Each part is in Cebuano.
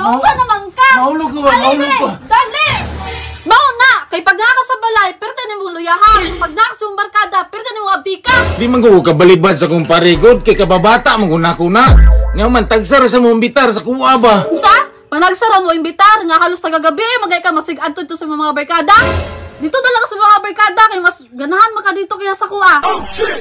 Naunsa naman ka? Mahulog ko ba? Dali, Mahulog dali! ko. Dali! Mao na! Kay pag naa ka sa balay, perte nimong luyahan. Pag naa ka sa imong barkada, perte nimong abdika. Di man ko kabalibad sa kong parigod kay kababata man gud nako na. Nga man tagsara sa mong imbitar sa kuha ba. Unsa? Panagsara mo imbitar nga halos tagagabi eh, magay ka masig adto dito sa mga barkada. Dito na lang sa mga barkada kay mas ganahan maka dito kaya sa kuha.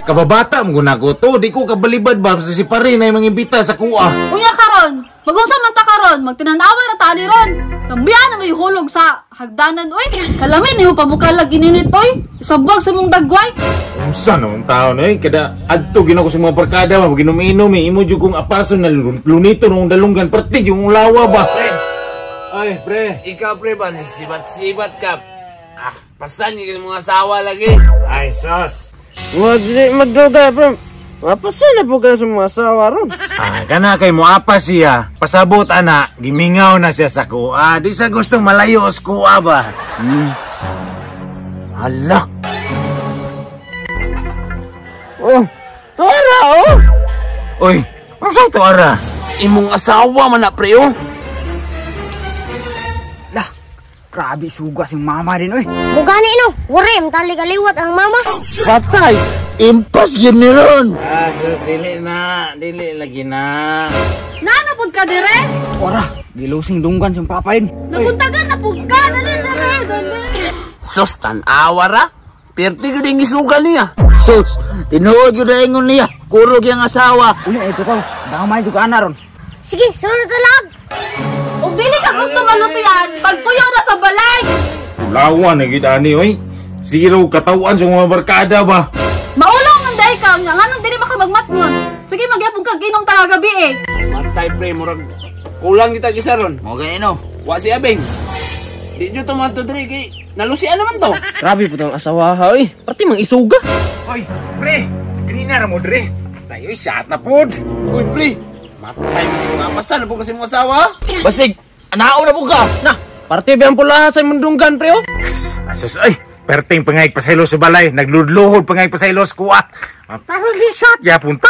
Kababata man gud nako to, di ko kabalibad ba sa si pare na yung mga imbita sa kuha. Unya karon, magunsa man ta karon, magtinanaway ra tali ron. Lambian na may hulog sa hagdanan oy. Kalamin niyo pabukalag gininit oy. Isabwag sa mong dagway. Unsa naman tao na eh, kada adto gina ko sa mga barkada ba, ginumiinom eh, imo jud kong apason na lunito nung dalunggan, parte yung lawa ba. Ay, pre. Ikaw pre ba, sibat-sibat ka. Ah, pasan yung mga asawa lagi. Ay, sos. Wag di magdugay pre. Mapasan na po kayo sa mga asawa ron. Ah, kana kay moapa siya. Pasabot ana, gimingaw na siya sa kuha. Di sa gustong malayo sa kuha ba. Hala. Oh, tuara oh. Oy, unsa to ara? Imong asawa man na pre oh. Lah, grabe sugas yung mama din oy. Mugani no, warim tali kaliwat ang mama. Patay. Impas yun ni ron. Ah, sus, dili na. Dili lagi na. Naana pud ka dire? Ora, gilusing dunggan sa papa din. Nabuntagan na pud ka. Dali dali dali. Sus, tan-awa ra. Perti ko din isuga niya. Sus, tinuod gyud na ingon niya. Kurog yang asawa. Uli ito ko, damay jud ka ana ron. Sige, sunod na lang. Ug dili ka gusto malusian, pagpuyo na sa balay. Lawa na gid ani oy. Sige raw katawan sa mga barkada ba. Maulaw man dai ka nya nganong dili maka magmatngon. Sige magyapon kag inom ta gabi eh. Matay pre, murag kulang kita kisa ron. Mo gani no. Wa si Abeng. Di jud to man to diri kay nalusian naman to. Grabe po tong asawa ha oy. Pati mang isuga. Oy, pre, kanina ra mo dre. Tayo shot na pod. Uy pre, matay mo si mga pasan na po kasi mga asawa. Basig, anao na po ka. Na, parte ba ang pulaha sa imong dunggan pre oh? Asus ay, perting pangay pasaylo sa balay, nagludluhod pangay pasaylo sa kuha. Ah, parang shot ya punta.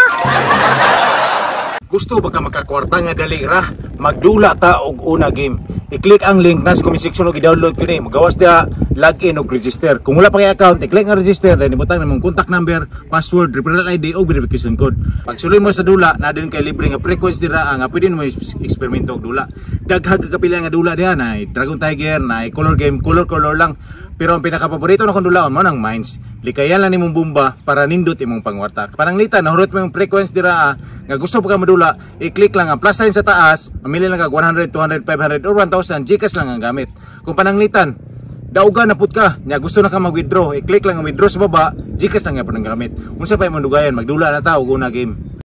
Gusto ba ka makakwarta nga dali ra? Magdula ta og una game. I-click ang link na sa comment section og i-download ko ni. Magawas diha, login og register. Kung wala pa kay account, i-click ang register then ibutang nimong contact number, password, referral ID og verification code. Pag suloy mo sa dula, na din kay libre nga frequency dira nga pwede mo eksperimento og dula. Daghang ka kapila nga dula diha na Dragon Tiger, na color game, color color lang. Pero ang pinaka-paborito na kong dulaon mo nang Mines. Likayan lang nimong bomba para nindot imong pangwarta. Pananglitan, nahurot mo yung frequency dira ah, nga gusto pa ka madula, i-click lang ang plus sign sa taas, mamili lang kag 100, 200, 500 or 1,000, GCash lang ang gamit. Kung pananglitan, dauga na pud ka, nya gusto na ka mag-withdraw, i-click lang ang withdraw sa baba, GCash lang gyapon ang gamit. Unsa pa imong dugayan, magdula na ta og una game.